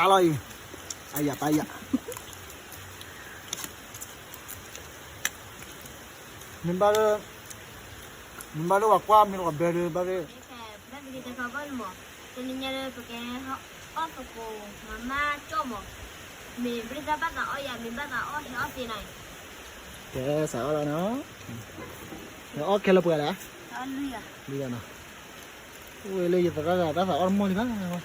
အါလီၤအံၤ, အယၤပၢ်ယၤ, မ့ၢ်ဘၣ်လၢ, မ့ၢ်ဘၣ်လၢပှၤကွၢ်မ့ၢ်လီၤဘဲဒၣ်ဘၣ်ဒၣ်, တနံၤညါလၢပကဟဲအီၣ်သကိးမၤမၢ်ကၠီၣ်မး, မ့ၢ်ဘၣ်သးဘၣ်သးအီၣ်ယၤ မ့ၢ်ဘၣ်သးအီၣ်ဟဲအီၣ်သ့နၤအံၤ, ကဲစးအီၣ်လီၤနီၤ, ဟဲအီၣ်ခဲလၢာ်ပှဲၤလဲၣ်, လွံၢ်ဂၤနီၤ. အိၣ်ဝဲလၢယသရၣ်ဂၤတၢ်သးအီၣ်တမီၢ်လံဘၣ်,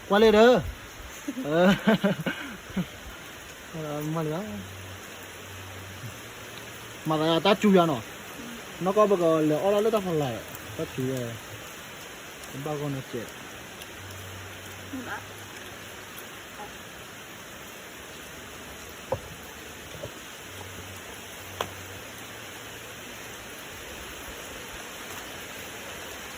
ကွၢ်လၢဒီး, မီၢ်လံဘၣ်, မၤသးတၢ်စူၤယၤနီၤ, နီၢ်ကီၢ်ပကလဲၤအီၣ်လၢတၢ်ဖးလၢ်, တၢ်စူၤဝဲ, ဘၣ်ဂီၢ်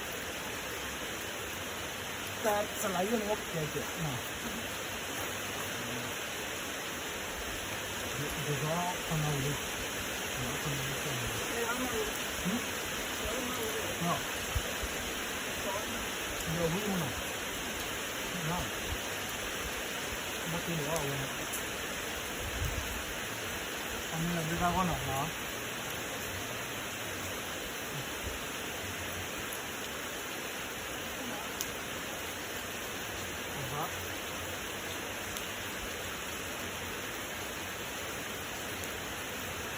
နီၤစဲး တၢ်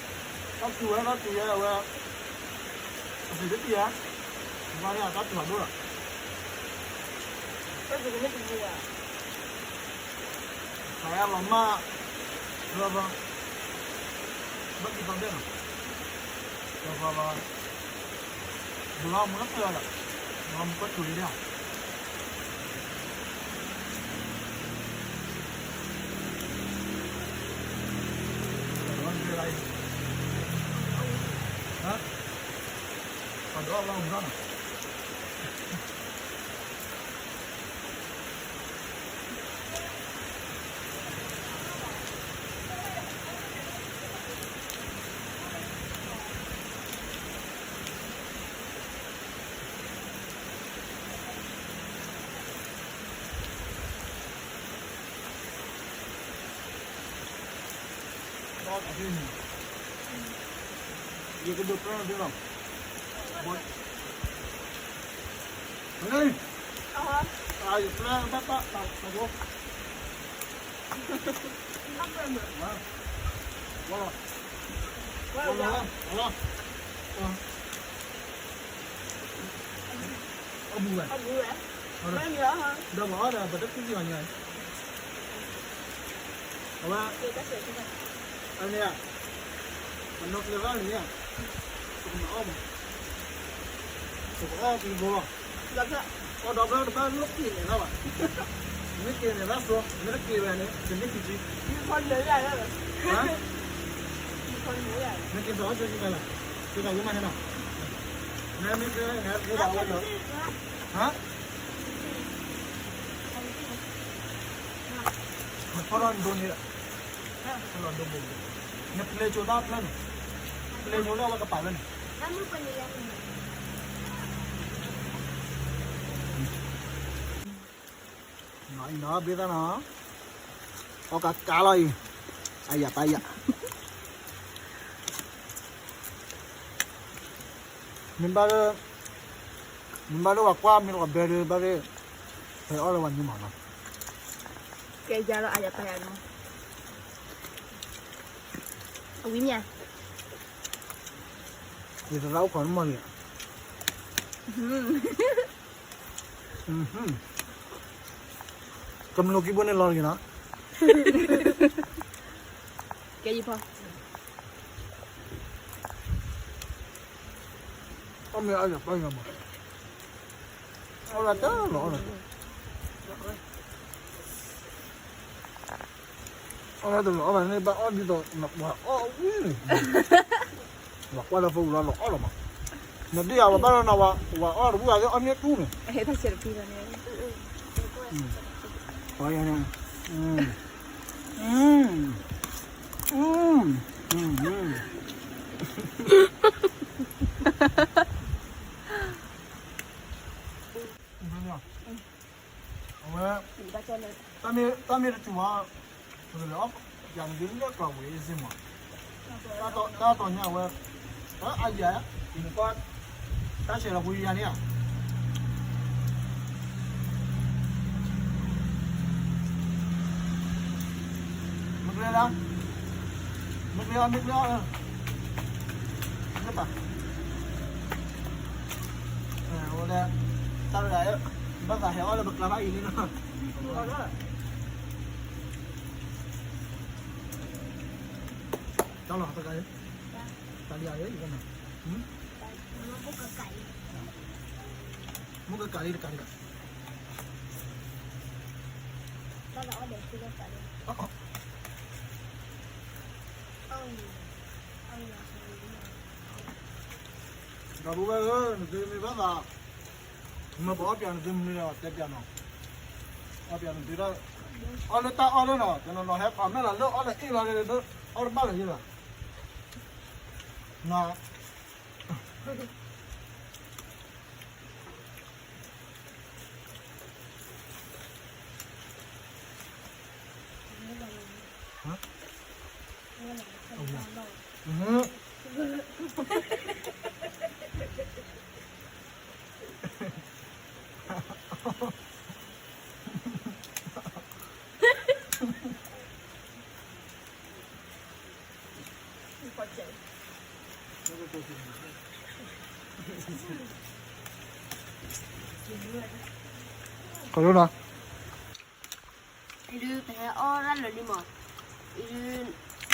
စူၤဝဲ တၢ်စူၤဝဲအဝဲ, အစံးတတံၢ်ဧါ, ဘၣ်န့ၣ်တၢ်စူၤအဒိၣ်လီၤ, တၢ်စူၤကန့ၣ်တမံၤဧါ, ခးယါလီၤမၢ်, လီၤ, ဘၣ်ကံၢ်သီဒဲးနီၤ, လီၤ, ဘလီမူလၢပျၢၤဒီး, ဘလီမူကီၢ်စူၤလံဒၣ် ယကဒိးပြၢနၤသ့လီၤ, ယပြၢဘၣ်ဘၣ်, အဘူးဝဲ, ဒီးပအီၣ်ဒီး ပတၢ်ကူၣ်သံဘၣ်ညီ, အဝဲ, အန့ၣ်, ပနီၣ်ကျဲဘၣ်န့ၣ်, ပကမၤအီၣ်မး, ပကအီၣ်ကံဘိလီၤ, အီၣ်ဒီးဘျီတဘၣ်လိၣ်က့ၤန့ၣ်လီၤဘၣ်, မ့ၢ်က့ၤန့ၣ်ဘၣ်သိ, မ့ၢ်တက့ၤဝဲန့ၣ် တမ့ၢ်ကံကံ, မ့ၢ်က့ၤသိးအီၣ်က့ၤကံကလၢ, က့ၤသးဝဲမးန့ၣ်နီၤ, မ့ၢ်မ့ၢ်က့ၤဟဲက့ၤသးဝဲလီၤ, ဟါ နဖီထီၣ်နဒိန့ၣ်, ဖီထီၣ်ဒိဘိ, နပျဲၤကိၤတၢ်ဖျၢၣ်န့ၣ်, ပျဲၤကိၤလၢအဝဲကပာ်လၢန့ၣ်, နီၤအံၤနီၤ ဘ့ၣ်သၣ်နီၤ, အီၣ်ကါကါလီၤအံၤ, အယၤပၢ်ယၤ, မ့ၢ်ဘၣ်လၢ, မ့ၢ်ဘၣ်လၢပှၤကွၢ်မ့ၢ်လီၤဘဲဒၣ်ဘၣ်ဒၣ်, ဖဲအီၣ်လၢပှၤညီမးနီၤ, ကဲယါလီၤအယၤပၢ်ယၤနီၤ, အဝံၤမ့ၢ်ဧါ, ယသရၣ်အိၣ်ခိးနမီၢ်လံဧါ, ကမျၢၢ်ကံၢ်ဘိန့ၣ်လီၤတဂ့ၤနီၤ, ကဲယဖီ အီၣ်မ့ၢ်အါယၤပၢ်ယၤမး, အီၣ်လၢတၢ်လီၤအီၣ်လီၤ, အီၣ်လၢတလီၤအီၣ်ဘၣ်န့ၣ် ဘၣ်အီၣ်ဒ်သိးနပှၤအီၣ်ဝံၤန့ၣ်, နကွၢ်လၢဖိလီၤလီၤအီၣ်လီၤမး, နဒ်ယၤဝဲဘၣ်လီၤနဝၤ ဝၤအီၣ်တဝံၤအီၣ်မ့ၢ်တူၢ်န့ၣ်, အဝဲ, တၢ်မ့ၢ်တစူၤ ပကလဲၤအီၣ်ပၠးန့ၣ်ဒုးလၢကျီဝံၤအံၤစ့ၢ်မး, တၢ်တီညါဝဲ, အယၤ, နကွၢ်, တၢ်ဆဲးလီၤပူၤယၤန့ၣ်ဧါ, မ့ၢ်ကျဲလၢ, မ့ၢ်ကျဲအီၣ် မ့ၢ်ကျဲအီၣ်လၢ, လၢပၢ်, ဝဲဒၣ်, တၢ်ဝဲဒၣ်, ဘၣ်သးဟဲအီၣ်လၢပကျါဘၣ်အံၤန့ၣ်လီၤ, တၢ်လီၤတကး, တၢ်လီၤ, မ့ၢ်ကကးလံတကးတကး, ဒီပုၢ်ဝဲၢ်ဧၢ, နသုမ့ၢ်ဘၣ်သး, မ့ၢ်ပအီၣ်ပၠးနသုမနုၤလဲၣ် တဲပၠးနီၤ, အီၣ်ပၠးနသုတၢ်, အီၣ်လၢတၢ်အီၣ်လၢနီၤ, တနီၤနီၤဟဲဖးမဲာ်လီၤလၢအီၣ်လၢအ့ၣ်လီၤလၢ, အီၣ်တဘၣ်လၢၤယဲဘၣ်, န ခီဖျိလီၤ, အံၤဒုးပဟဲအီၣ်တၢ်လၢာ်လံမး, အံၤဒုး,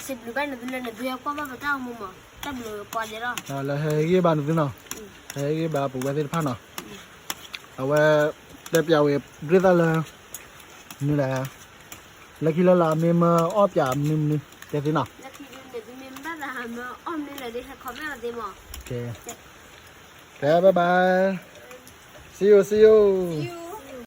စံးဘျုးဘၣ်နသုလၢနသုဟဲကွၢ်ဘၣ်ပတၢ်အိၣ်မူမး, တၢ်ဘျုးပှၤဒဲးလီၤ, လၢဟဲဟ့ၣ်ဂံၢ်ဘါနသုနီၤ, ဟဲဟ့ၣ်ဂံၢ်ဘါပဝဲသ့ၣ်တဖၣ်နီၤ, အဝဲ, တဲပၠးဝဲ, ဒ်သိးလၢ, နုၤလဲၣ်, လၢခံလၢလာ်မ့ၢ်မၢအီၣ်ပၠးမနုၤမနုၤ တဲသ့နီၤ, မ့ၢ်ဘၣ်သးမၢအီၣ်မနုၤလဲၣ်ဒ်ဟဲခီဖျိလီၤသ့မး, ကဲ, bye bye, see you, see you.